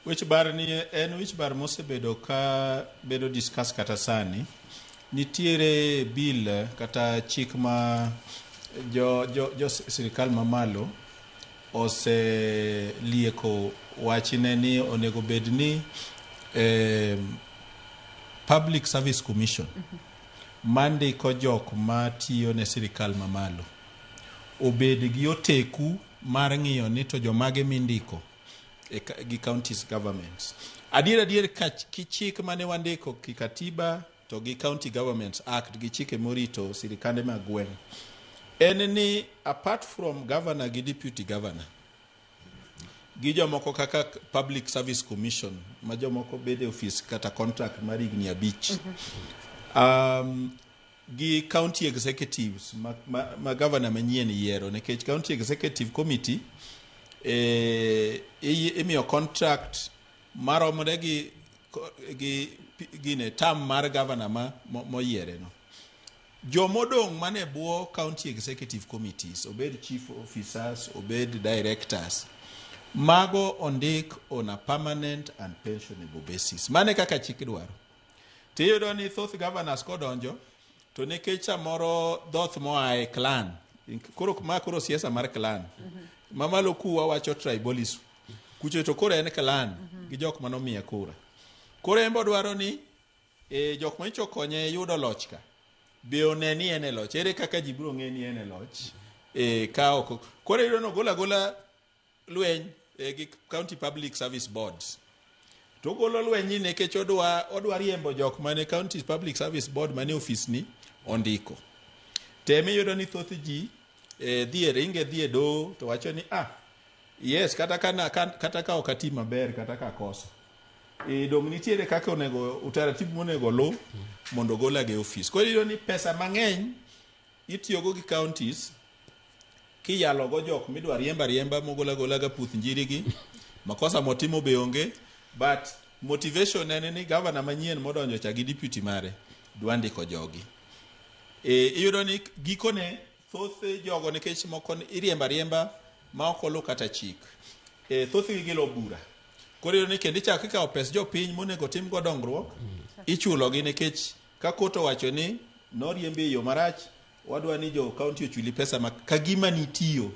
Wich bar ni en wich bar mosebedo ka bedo discuss kata sani. Nitiere bill kata chik ma jo sirikal mamalo oselieko wachne ni onego bed ni Public Service Commission mandiko jok matiyo ne sirikal mamalo obed gi oteku mar ng'iyo ni to jomage mindiko e gi counties governments. Adier adier ka chik mane wandiko ki katiba to gi County Governments Act gi chike morito sirikande mag gweng' en ni apart from governor gi deputy governor gi jomoko kaka Public Service Commission ma jomoko bede ofis kata contract mar higni 5, gi county executives ma governor manyien yiero, nikech county executive committee imiyo contract maromore gi gine term mar governor ma moyiere no. Jomodong' mane bwo county executive committees, obed chief officers, obed directors, mago ondik on a permanent and pensionable basis. Mane kaka chik dwaro. Tiyudo ni thoth governors kodonjo to nikech samoro dhoth moa e clan, koro ma koro siasa mar clan mamalo kuwa wacho tribalism, kucho to koro en clan gi jok manomiye kura. Koro en bo dwaro ni jok manyicho konye yudo loch ka be one ni en e loch. Ere kaka ji biro ng'e ni en e loch ka ok koro iyudo ni ogolo agola lweny gi county public service boards, to ogolo lweny ni nikech odwa riembo jok mane county public service board mane ofis ni ondiko. Tem iyudo ni thoth ji dhi e ringe dhi e doho to wacho ni yes, kata ka ok ati maber, kata ka akoso, dong nitiere kaka onego utaratibu monego luw mondo ogola gi ofis. Koro iyudo ni pesa mang'eny itiyogo gi counties kiyalo go jok midwa riemba riemba mogola gola ga puth njiri gi makosa motimo be onge, but motivation en ni governor manyien modonjo cha gi deputy mare dwa ndiko jogi. Iyudo ni gikone thoth jogo, nikech moko iriemba riemba ma ok oluw kata chik, thothgi gilo bura. Koro iyudo ni kendo ichako ikawo pes jopiny monego timgo dongruok, ichulogi, nikech ka court owacho ni noriembi e yo marach, wadwa ni jo county ochuli pesa ma ka gima nitiyo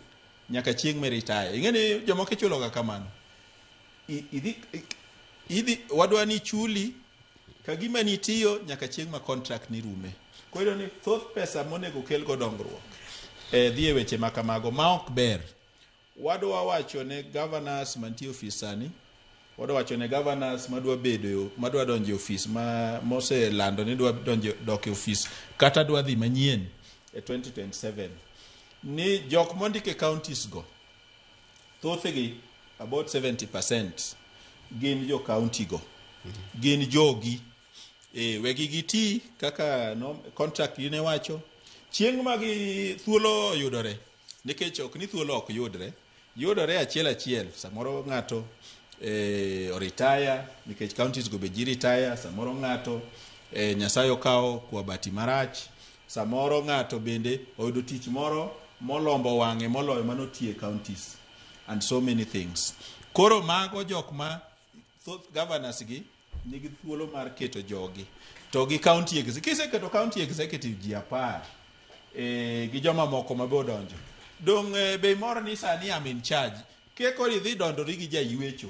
nyaka chieng' mi retire. Ing'e ni jomoko ichuloga kamano. Idhi wadwa ni chuli ka gima nitiyo nyaka chieng' ma contract ni rume. Koro iyudo ni thoth pesa monego kel go dongruok dhi e weche ma kamago ma ok ber. Wadwa wacho ne governors mantie ofis sani, wadwa wacho ne governors madwa bedo, madwa donjo e ofis, ma moselando ni dwa donjo dok e ofis kata dwa dhi manyien e 2027, ni jok mondik e counties go, thothgi, about 70%, gin jo county go, gin jogi. Wegi giti kaka no, contract gi ne wacho. Chieng' ma gi thuolo oyudore, nikech ok ni thuolo ok yudre, yudore achiel achiel. Samoro ng'ato oretire, nikech counties go be ji retire. Samoro ng'ato Nyasaye okawo kwa bati marach, samoro ng'ato bende oyudo tich moro molombo wang'e moloyo manotiye counties and so many things. Koro mago jok ma thoth governors gi nigi thuolo mar keto jogi to gi county executive. Kiseketo county executive ji 10 gi joma moko ma be odonjo dong', be imor ni sani am in charge. Ke koro idhi dondori gi jaywecho,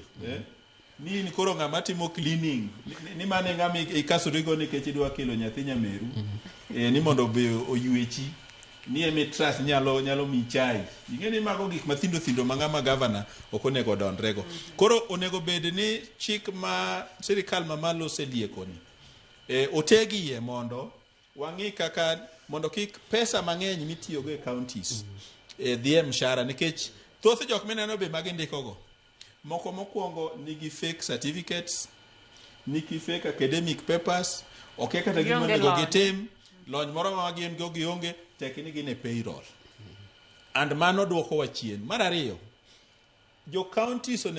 ni in koro ng'ama timo cleaning, ni mano e ng'ama ikasorigo nikech idwa kelo nyathi nyameru, ni mondo be oywechi, ni emi trust nyalo miyi chai. Ing'e ni mago gik mathindo thindo ma ng'ama governor ok onego odonjrego. Koro onego bed ni chik ma sirikal mamalo oselieko ni otegi iye mondo wang'i kaka mondo kik pesa mang'eny mitiyogo e counties dhi e mshahara, nikech thoth jok mineno be magindikogo moko mokwongo nigi fake certificates, nigi fake academic papers, okia kata gima Gionge onego lony. gitim, lony moro ma gin go gionge, tek ni gin e payroll, and mano duokowa chien. Mar ariyo, jo counties onego